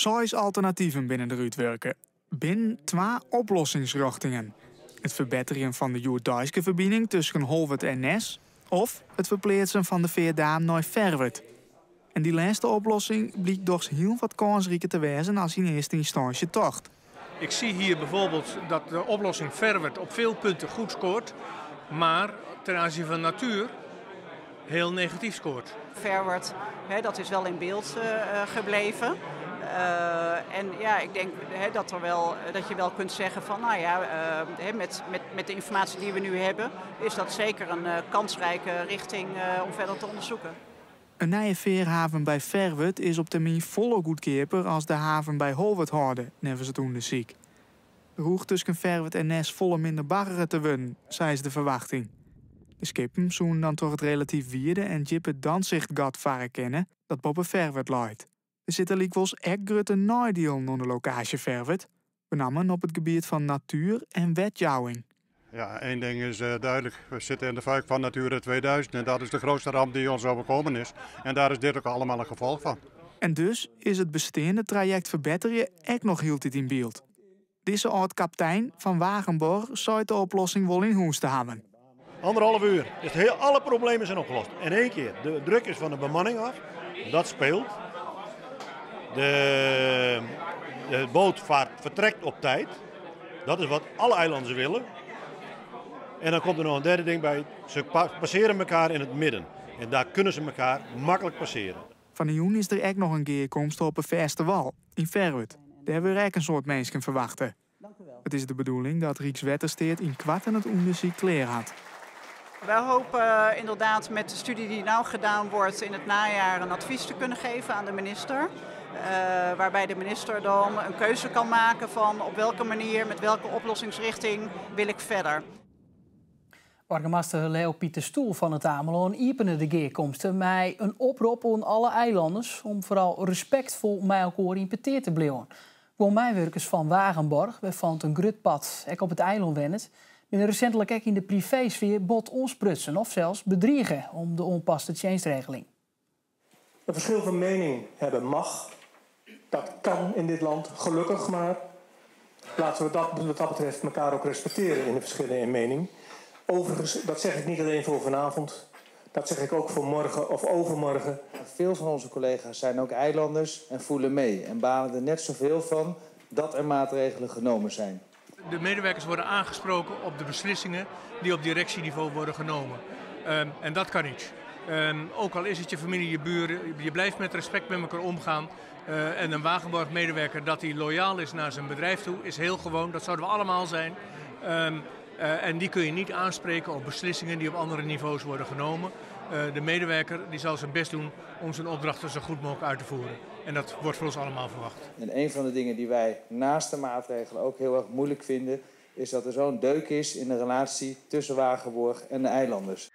Seis alternativen binne der útwurke. Binnen twa oplossingsrjochtingen. It ferbetterjen fan de hjoeddeiske ferbining tusken Holwert en Nes of it ferpleatsen fan de feardaam nei Ferwert. En dy lêste oplossing blykt dochs hiel wat kânsriker te wêzen as yn earste ynstânsje tocht. Ik zie hier bijvoorbeeld dat de oplossing Ferwert op veel punten goed scoort, maar ten aanzien van natuur heel negatief scoort. Ferwert, hè, dat is wel in beeld gebleven. En ja, ik denk, hè, dat je wel kunt zeggen van, nou ja, hè, met de informatie die we nu hebben, is dat zeker een kansrijke richting om verder te onderzoeken. In nije fearhaven by Ferwert is op termyn folle goedkeaper as de haven by Holwert hâlde, neffens it ûndersyk. Der hoecht tusken Ferwert en Nes folle minder baggere te wurden, sa is de ferwachting. De skippen soene dan troch it relatyf wide en djippe Danzichtgat farre kinne, dat boppe Ferwert leit. Der sitte lykwols ek grutte neidielen oan de lokaasje Ferwert, benammen op it gebiet fan natuer en wetjouwing. Ja, één ding is duidelijk. We zitten in de fuik van Natura 2000 en dat is de grootste ramp die ons overkomen is. En daar is dit ook allemaal een gevolg van. En dus is it besteande trajekt ferbetterje ek noch hieltyd yn byld. Dizze âld-kaptein fan Wagenborg seit de oplossing wol yn hûs te hawwen. Anderhalf uur. Dus alle problemen zijn opgelost. In één keer. De druk is van de bemanning af. Dat speelt. De boot vertrekt op tijd. Dat is wat alle eilanders willen. En dan komt er nog een derde ding bij. Ze passeren elkaar in het midden. En daar kunnen ze elkaar makkelijk passeren. Fan 'e jûn is der ek noch in gearkomste op 'e fêste wâl yn Ferwert. Dêr wurde ek in soad minsken ferwachte. It is de bedoeling dat Rykswettersteat ynkoarten it ûndersyk klear hat. Wij hopen inderdaad met de studie die nou gedaan wordt in het najaar een advies te kunnen geven aan de minister. Waarbij de minister dan een keuze kan maken van op welke manier, met welke oplossingsrichting wil ik verder. Boargemaster Leo Pieter Stoel fan It Amelân iepene de gearkomste mei in oprop oan alle eilanners om foaral respektfol mei elkoar yn petear te bliuwen. Guon meiwurkers fan Wagenborg, wêrfan't in grut part ek op it eilân wennet, binne resintlik ek yn de priveesfear bot oansprutsen of sels bedrige om de oanpaste tsjinstregeling. Een verschil van mening hebben mag. Dat kan in dit land, gelukkig maar. Laten we dat wat dat betreft elkaar ook respecteren in de verschillen in mening. Overigens, dat zeg ik niet alleen voor vanavond. Dat zeg ik ook voor morgen of overmorgen. Veel van onze collega's zijn ook eilanders en voelen mee. En balen er net zoveel van dat er maatregelen genomen zijn. De medewerkers worden aangesproken op de beslissingen die op directieniveau worden genomen. En dat kan niet. Ook al is het je familie, je buren, je blijft met respect met elkaar omgaan. En een Wagenborg-medewerker dat hij loyaal is naar zijn bedrijf toe, is heel gewoon. Dat zouden we allemaal zijn. En die kun je niet aanspreken op beslissingen die op andere niveaus worden genomen. De medewerker die zal zijn best doen om zijn opdrachten zo goed mogelijk uit te voeren. En dat wordt voor ons allemaal verwacht. En een van de dingen die wij naast de maatregelen ook heel erg moeilijk vinden, is dat er zo'n deuk is in de relatie tussen Wagenborg en de eilanders.